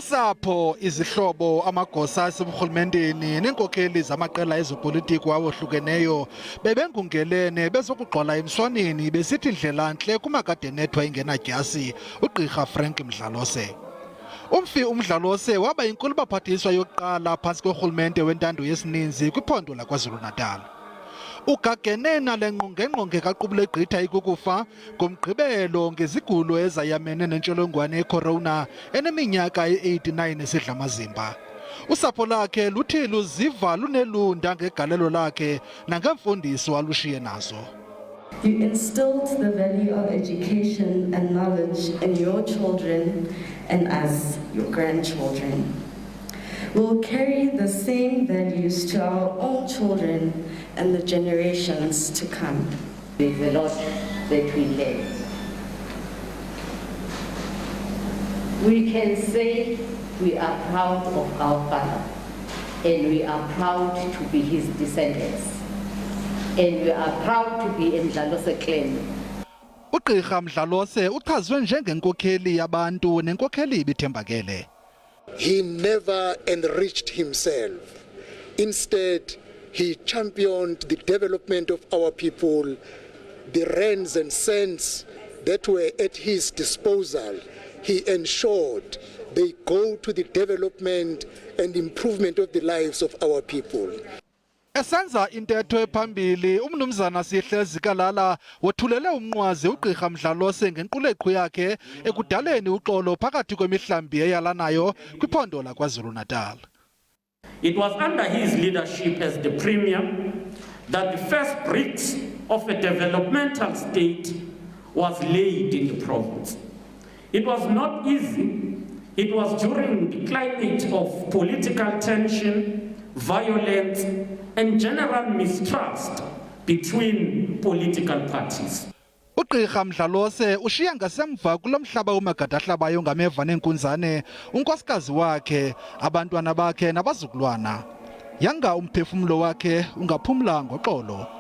Usapho, izihlobo, amagosa aseburhulumenteni neenkokheli zamaqela ezopolitiko awohlukeneyo bebengungelene bezokugxwala emswaneni besithi ndlela ntle kumakadenethwa ingenadyasi uGqirha Frank Mdlalose. Umfi uMdlalose waba yinkulubaphathiswa yokuqala phantsi korhulumente wentando yesininzi kwiphondo laKwaZulu-Natal. Ugagene nale ngqongengqonge kaqubule gqitha ikukufa ngoMgqibelo ngezigulo ezayamene nentsholongwane yecorona eneminyaka e-89 esidla amazimba. Usapho lakhe luthi luziva lunelunda ngegalelo lakhe nangeemfundiso alushiye nazo. You instilled the value of education and knowledge in your children and us, your grandchildren. We'll carry the same values to our own children and the generations to come. There's a lot that we learned. We can say we are proud of our father and we are proud to be his descendants and we are proud to be Mdlalose clan. UGqirha Mdlalose uchazwe njengenkokheli yabantu nenkokheli ibithembakele. He never enriched himself. Instead, he championed the development of our people, the rands and cents that were at his disposal. He ensured they go to the development and improvement of the lives of our people. Esenza intetho ephambili umnumzana Sihle Zikalala wothulele umnqwazi uGqirha Mdlalose ngenquleqhu yakhe ekudaleni uxolo phakathi kwemihlambi eyalanayo kwiphondo laKwaZulu-Natal. It was under his leadership as the premier that the first bricks of a developmental state was laid in the province. It was not easy. It was during the climate of political tension, violence, and general mistrust between political parties. UGqirha Mdlalose ushiya ngasemva kulo mhlaba umagadahlabayo ngameva neenkunzane unkosikazi wakhe, abantwana bakhe nabazukulwana. Yanga umphefumlo wakhe ungaphumla ngoxolo.